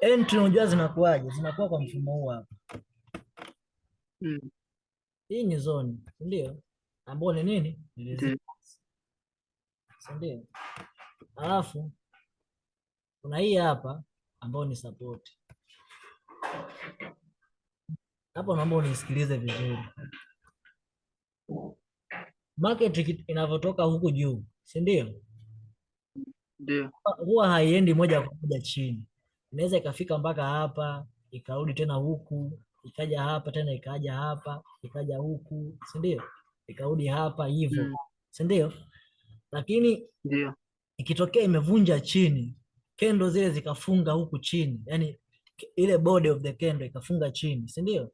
Entry unajua zinakuwaje? Zinakuwa kwa mfumo huu hapa. Hii ni zone, si ndio? Ambayo ni nini? Ni Ndio. resistance. Si ndio? Alafu kuna hii hapa ambayo ni support. Hapo naomba unisikilize vizuri. Market inavyotoka huku juu, si ndio? Ndio. Huwa haiendi moja kwa moja chini. Inaweza ikafika mpaka hapa, ikarudi tena huku, ikaja hapa tena, ikaja hapa, ikaja huku, si ndio? Ikarudi hapa hivyo, si ndio? Lakini Ndio. ikitokea imevunja chini, candle zile zikafunga huku chini, yani ile body of the candle ikafunga chini, si ndio?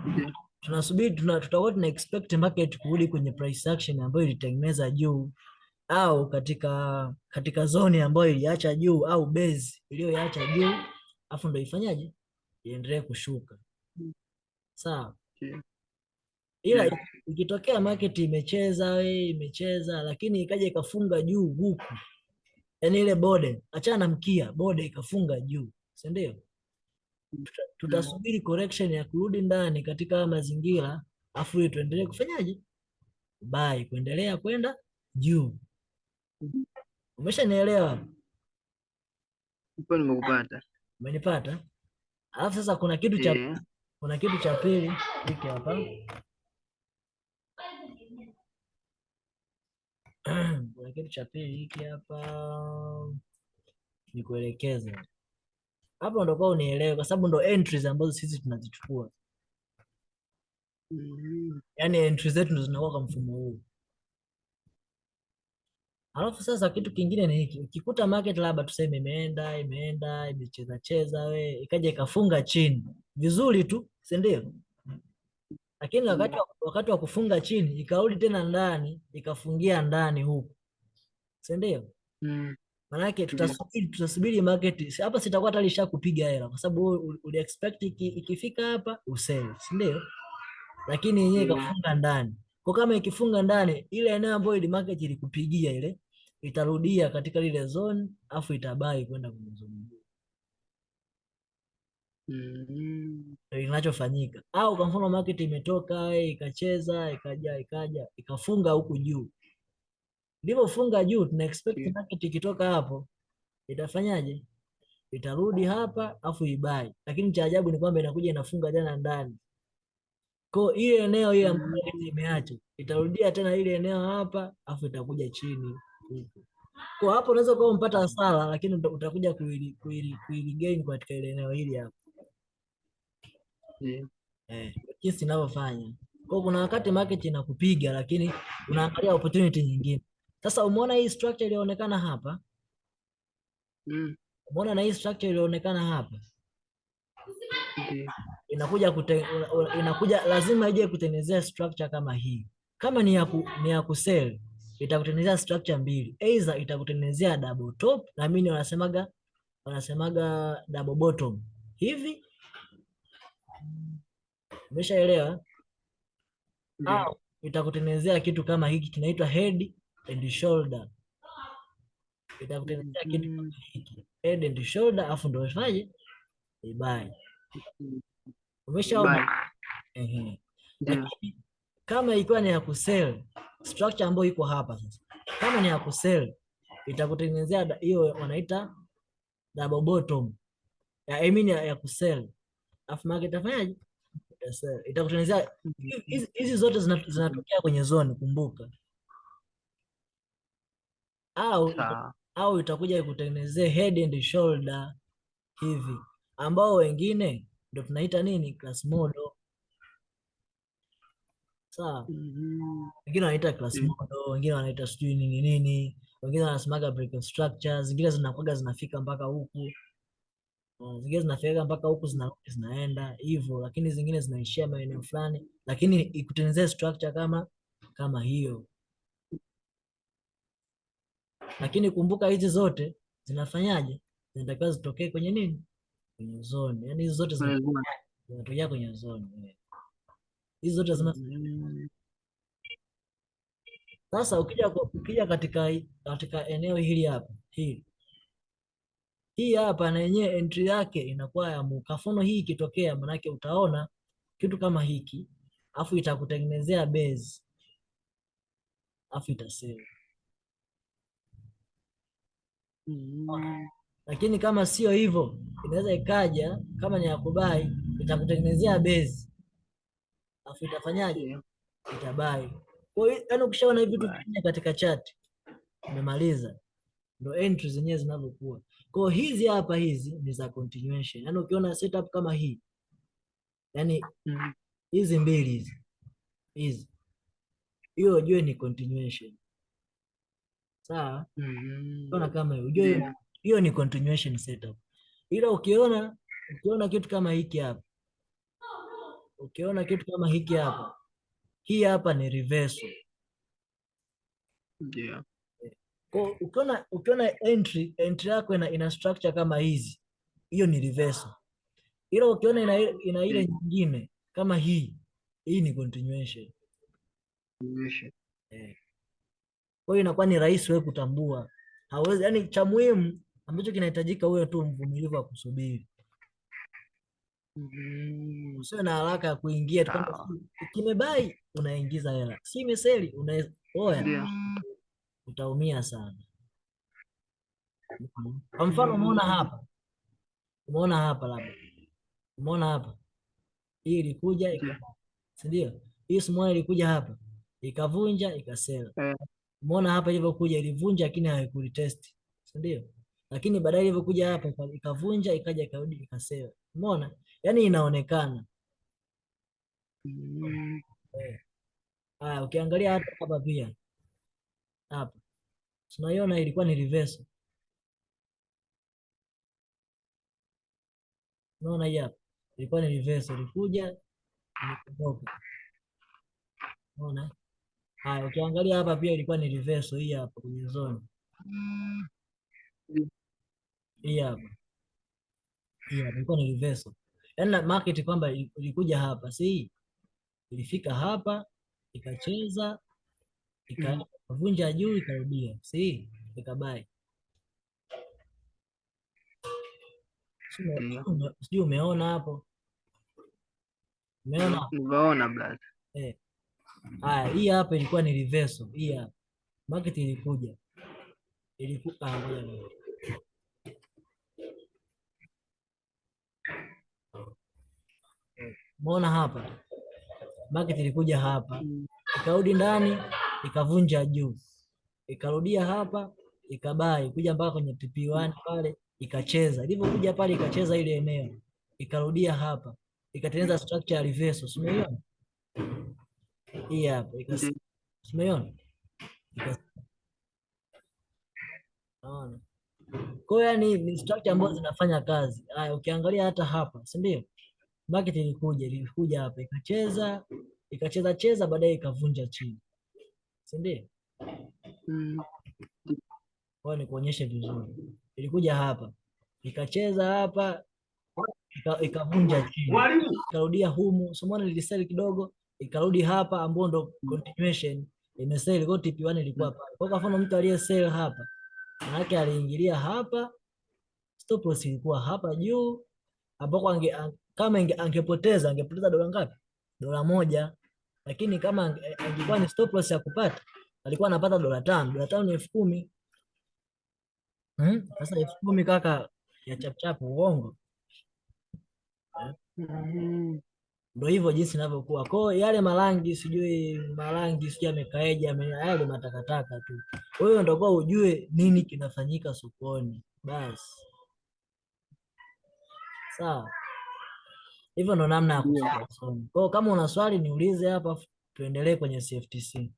Ndio. Tunasubiri, tutakuwa tuna expect market kurudi kwenye price action ambayo ilitengeneza juu, au katika zone ambayo iliacha juu, au base iliyoiacha juu, afu ndo ifanyaje, iendelee kushuka. Sawa? Ndio. Ila Ndio. ikitokea market imecheza we, imecheza lakini ikaja ikafunga juu huku, yani ile body, achana na mkia, body ikafunga juu, si ndio? Tutasubiri correction ya kurudi ndani katika haya mazingira, afu ili tuendelee kufanyaje? Buy, kuendelea kwenda juu. Umeshanielewa? Hapo nimekupata. Umenipata? Alafu sasa kuna kitu cha kuna kitu cha pili hiki hapa. Kuna kitu cha pili hiki hapa. Nikuelekeze. Hapo ndo kwa unielewe, kwa sababu ndo entries ambazo sisi tunazichukua. Yaani entries zetu ndo zinakuwa kwa mfumo huu. Alafu sasa kitu kingine ni hiki, ukikuta market labda tuseme imeenda, imeenda, imecheza cheza we, ikaja ikafunga chini vizuri tu, si ndio? Lakini wakati wa kufunga chini ikarudi tena ndani, ikafungia ndani huku, si ndio? Maana yake tutasubiri market. Hapa sitakuwa tayari nishakupiga hela kwa sababu wewe uli expect ikifika hapa usell, si ndio? Lakini yenyewe ikafunga ndani. Kwa kama ikifunga ndani, ile eneo ambayo ile market ilikupigia ile itarudia katika lile zone, afu itabai kwenda kwenye zone nyingine. Ndio kinachofanyika. Au kwa mfano market imetoka, ikacheza, ikaja, ikaja, ikafunga huku juu. Ilipofunga juu, tuna expect market ikitoka hapo itafanyaje? Itarudi hapa afu ibai. Lakini cha ajabu ni kwamba inakuja inafunga tena ndani. Kwa hiyo ile eneo ile ambayo imeacha itarudia tena ile eneo hapa afu itakuja chini huku. Kwa hapo unaweza kuwa umepata hasara, lakini utakuja kuili gain katika ile eneo hili hapa. Jinsi inavyofanya. Kwa kuna wakati market inakupiga lakini unaangalia opportunity nyingine. Sasa umeona hii structure ilionekana hapa? Umeona na hii structure ilionekana hapa? Ndio. Inakuja kute, una, una, inakuja lazima ije kutengenezea structure kama hii. Kama ni ya kusell, itakutengenezea structure mbili. Either itakutengenezea double top, na mimi wanasemaga double bottom. Hivi? Umeshaelewa? Ndio. Au itakutengenezea kitu kama hiki kinaitwa head and shoulder. Itakutengenezea kitu kama hiki. Head and shoulder, afu ndio ifanye ibuy. Umeshaona? Buy. Ndio. Lakini kama ikiwa ni ya kusell, structure ambayo iko hapa sasa. Kama ni ya kusell, itakutengenezea hiyo wanaita double bottom. Ya, I mean ya kusell. Afu market itafanyaje? Itasell. Itakutengenezea hizi zote zinatokea kwenye zone, kumbuka. Au itakuja ikutengenezee head and shoulder hivi, ambao wengine ndio tunaita nini? Class model. Sawa? Wengine wanaita class model, wengine wanaita sijui nini nini, wengine wanasemaga break of structure, zingine zinakuwaga zinafika mpaka huku. Zingine zinafika mpaka huku zinaenda hivyo, lakini zingine zinaishia maeneo fulani, lakini ikutengenezee structure kama hiyo. Lakini kumbuka hizi zote zinafanyaje? Zinatakiwa zitokee kwenye nini? Kwenye zone. Yaani hizi zote Kwenye zone. zinatokea kwenye zone. Hizi zote zina Sasa ukija katika eneo hili hapa, hili hii hapa na yenyewe entry yake inakuwa ya mukafono. Hii ikitokea, manake utaona kitu kama hiki, afu itakutengenezea base, afu itasell. Lakini kama sio hivyo, inaweza ikaja kama ni ya kubuy, itakutengenezea base, afu itafanyaje? Itabuy. Kwa hiyo yani ukishaona hivi vitu Buy. vinne katika chart, umemaliza. Ndio entry zenyewe zinavyokuwa. Kwa hiyo hizi hapa hizi ni za continuation. Yaani ukiona setup kama hii, yani hizi mbili hizi hizi, hiyo ujue ni continuation. Sawa? Ukiona kama hiyo, ujue hiyo ni continuation setup. Ila ukiona kitu kama hiki hapa, ukiona kitu kama hiki hapa, hii hapa ni reversal. Kwa ukiona entry yako ina structure kama hizi, hiyo ni reversal. Ila ukiona ina ile nyingine kama hii, hii ni continuation. Continuation. Kwa hiyo inakuwa ni rahisi wewe kutambua. Hauwezi, yani cha muhimu ambacho kinahitajika uwe tu mvumilivu wa kusubiri. Usiwe na haraka ya kuingia tu kwamba kimebuy unaingiza hela. Si imesell oya. Utaumia sana. Kwa mfano umeona hapa. Umeona hapa labda. Umeona hapa. Hii ilikuja ikabuy. Si ndio? Hii small ilikuja hapa. Ikavunja, ikasell. Umeona hapa ilivyokuja ilivunja lakini haikuretest. Si ndio? Lakini baadaye ilivyokuja hapa ikavunja, ikaja ikarudi ikasell. Umeona? Yaani inaonekana. Haya, ukiangalia hata hapa pia. Hapa. Tunaiona ilikuwa ni reversal. Unaona hii hapa. Ilikuwa ni reversal, ilikuja ilikutoka. Unaona? Haya, ukiangalia hapa pia ilikuwa ni reversal hii hapa kwenye zone. Hii hapa. Hii hapa ilikuwa ni reversal. Yaani na market kwamba ilikuja hapa, si ilifika hapa ikacheza ikavunja juu ikarudia, si ikabuy. Sijui umeona hapo? Umeona? Nimeona brother. Haya, hii hapa ilikuwa ni reversal, hii hapa. Market ilikuja. Ngoja nione. Umeona hapa? Market ilikuja hapa. Ikarudi ndani, ikavunja juu. Ikarudia hapa, ikabuy, kuja mpaka kwenye TP1 pale, ikacheza. Ilivyokuja pale ikacheza ile eneo. Ikarudia hapa. Ikatengeneza structure ya reversal. Si umeiona? Hii hapa, si umeiona? Unaona? Kwa hiyo yani ni structure ambazo zinafanya kazi. Haya, ukiangalia hata hapa, si ndio? Market ilikuja hapa, ikacheza, ikacheza cheza, baadaye ikavunja chini. Si ndio? Kwa hiyo nikuonyeshe vizuri. Ilikuja hapa, ikacheza hapa, ikavunja chini. Mwalimu. Ikarudia humu, so umeona ilisell kidogo, ikarudi hapa ambapo ndo continuation imesell, kwa TP1 ilikuwa pale. Kwa mfano mtu aliyesell hapa, maana yake aliingilia hapa, stop loss ilikuwa hapa juu, ambapo kama angepoteza dola ngapi? Dola 1. Lakini kama angekuwa ni stop loss ya kupata, alikuwa anapata dola 5. Dola 5 ni 10,000. Sasa 10,000 kaka ya chap chap uongo. Ndio hivyo jinsi inavyokuwa. Kwa hiyo yale marangi sijui marangi sijui amekaeje, yale matakataka tu. Wewe ndio kwa ujue nini kinafanyika sokoni. Basi. Sawa. Hivyo ndo namna ya kufanya sokoni. Kwa hiyo kama una swali niulize hapa, tuendelee kwenye CFTC.